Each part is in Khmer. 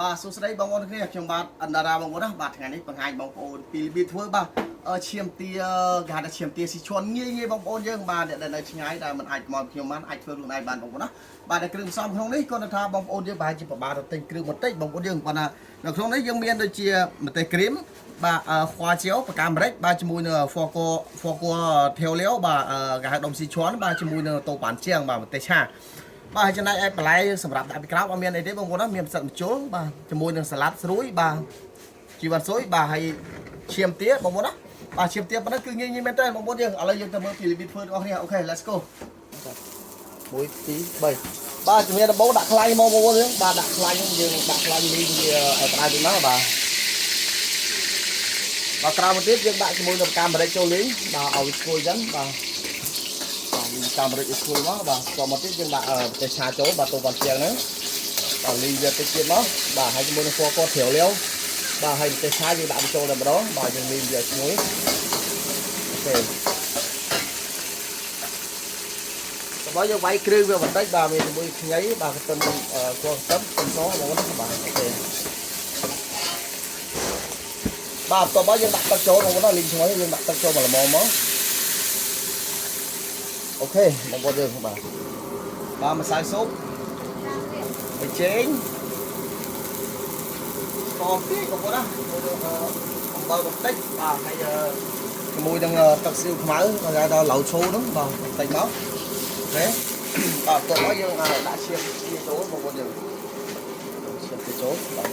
បាទសួស្តីបងប្អូនគ្នាខ្ញុំបាទអណ្ដារាបងប្អូនណាបាទថ្ងៃនេះបង្ហាញបងប្អូនពីរបៀបធ្វើបាទឈាមទាគេហៅថាឈាមទាស៊ីឈួនងាយងាយបងប្អូនយើងបាទអ្នកដែលនៅឆ្ងាយដែលមិនអាចមកខ្ញុំបានអាចធ្វើខ្លួនឯងបានបងប្អូនណាបាទតែគ្រឿងផ្សំក្នុងនេះគាត់ថាបងប្អូនយើងប្រហែលជាពិបាកទៅទិញគ្រឿងបន្តិចបងប្អូនយើងគាត់ថានៅក្នុងនេះយើងមានដូចជាម្ទេសក្រីមបាទខ្វាជាវបកាអាមេរិកបាទជាមួយនឹងហ្វកហ្វកថេវលាវបាទគេហៅដុំស៊ីឈួនបាទជាមួយនឹងតូប៉ាន់ជាងបាទម្ទេសឆា បាទហើយចំណែកឯបន្លែសម្រាប់ដាក់ពីក្រោមអត់មានអីទេបងប្អូនណាមានផ្សិតម្ជុលបាទជាមួយនឹងសាឡាត់ស្រួយបាទជីវ៉ាន់ស៊ុយបាទហើយឈាមទាបងប្អូនណាបាទឈាមទាប៉ុណ្ណឹងគឺងាយងាយមែនតើបងប្អូនយើងឥឡូវយើងទៅមើលពីរបៀបធ្វើរបស់គ្នាOK, let's go. 1 2 3បាទជំរាបដំបូងដាក់ខ្លាញ់មកបងប្អូនយើងបាទដាក់ខ្លាញ់យើងដាក់ខ្លាញ់លីងវាឲ្យក្តៅតិចមកបាទបាទក្រៅមកទៀតយើងដាក់ជាមួយនឹងកាមេរិចចូលលីងបាទឲ្យវាឈ្ងុយចឹងបាទ បាទលីងតាមរិចឲ្យស្រួយមកបាទតមកទៀតយើងដាក់ម្ទេសឆាចូលបាទទូវ៉ាន់ជាងហ្នឹងបាទលីងវាតិចទៀតមកបាទហើយជាមួយនឹងពណ៌កត្រាវលាវបាទហើយម្ទេសឆាយើងដាក់បញ្ចូលតែម្ដងបាទយើងលីងវាឲ្យឈ្ងុយ OK តោះយើងវាយគ្រឿងវាបន្តិចបាទមានជាមួយខ្ញីបាទខ្ទឹមគល់ខ្ទឹមខ្ទឹមសបងប្អូនបាទ OK បាទតោះមកយើងដាក់ទឹកចូលបងប្អូនលីងឈ្ងុយយើងដាក់ទឹកចូលមកល្មមមក OK បងប្អូនយើងបាទបាទម្សៅស៊ុបប៊ីចេងស្ករតិចបងប្អូនណាអំបិលបន្តិចបាទហើយជាមួយនឹងទឹកស៊ីអ៊ូខ្មៅគេហៅថាឡៅឈូហ្នឹងបាទបន្តិចមក OK បាទបន្ទាប់មកយើងដាក់ឈាមជាចូលបងប្អូនយើងឈាមទៅចូលបាទ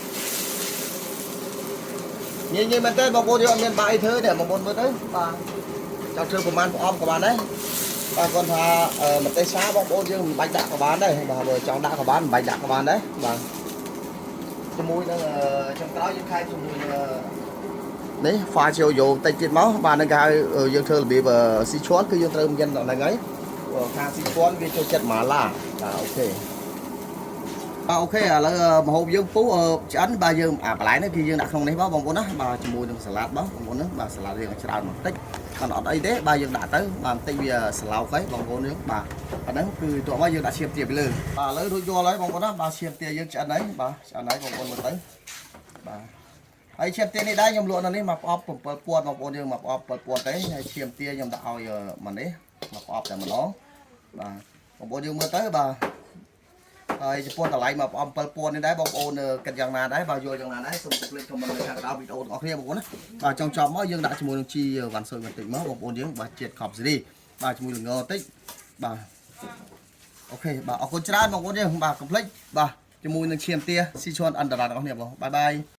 ងាយងាយមែនតើបងប្អូនយើងអត់មានបាក់អីធ្វើទេបងប្អូនមើលទៅបាទចង់ធ្វើប្រហែលប្រអប់ក៏បានដែរ បាទគាត់ថាម្ទេសឆាបងប្អូនយើងមិនបាច់ដាក់ក៏បានដែរបាទបើចង់ដាក់ក៏បានមិនបាច់ដាក់ក៏បានដែរបាទជាមួយនឹងចុងក្រោយយើងខែជាមួយនឹងនេះហ្វាជាយោតិចទៀតមកបាទនឹងគេហៅយើងធ្វើរបៀបស៊ីឈួនគឺយើងត្រូវមានដល់ហ្នឹងហើយខាងស៊ីឈួនវាចូលចិត្តម៉ាឡាបាទ OK បាទ OK ឥឡូវម្ហូបយើងពុះឆ្អិនបាទយើងអាបន្លែនេះគឺយើងដាក់ក្នុងនេះបងប្អូនណាបាទជាមួយនឹងសាឡាត់បងប្អូនណាបាទសាឡាត់យើងច្រើនបន្តិចគាត់អត់អីទេបាទយើងដាក់ទៅបាទបន្តិចវាស្លោកហើយបងប្អូនយើងបាទអាហ្នឹងគឺតោះមកយើងដាក់ឈាមទាពីលើបាទឥឡូវរួចរាល់ហើយបងប្អូនណាបាទឈាមទាយើងឆ្អិនហើយបាទឆ្អិនហើយបងប្អូនមើលទៅបាទហើយឈាមទានេះដែរខ្ញុំលក់នៅនេះមកប្រអប់7000បងប្អូនយើងមកប្រអប់7000ទេហើយឈាមទាខ្ញុំដាក់ឲ្យមកនេះមកប្រអប់តែម្ដងបាទបងប្អូនយើងមើលទៅបាទហើយចំពោះតម្លៃមកប្រអប់7000នេះដែរបងប្អូនគិតយ៉ាងណាដែរបាទយល់យ៉ាងណាដែរសូមកុំភ្លេច comment នៅខាងក្រោមវីដេអូទាំងអស់គ្នាបងប្អូនណាបាទចង់ចប់មកយើងដាក់ជាមួយនឹងជីវ៉ាន់ស៊ុយបន្តិចមកបងប្អូនយើងបាទជាតិខប់សេរីបាទជាមួយល្ងតិចបាទ OK បាទអរគុណច្រើនបងប្អូនយើងបាទកុំភ្លេចបាទជាមួយនឹងឈាមទាស៊ីឈួនអន្តរាទាំងអស់គ្នាបង bye bye.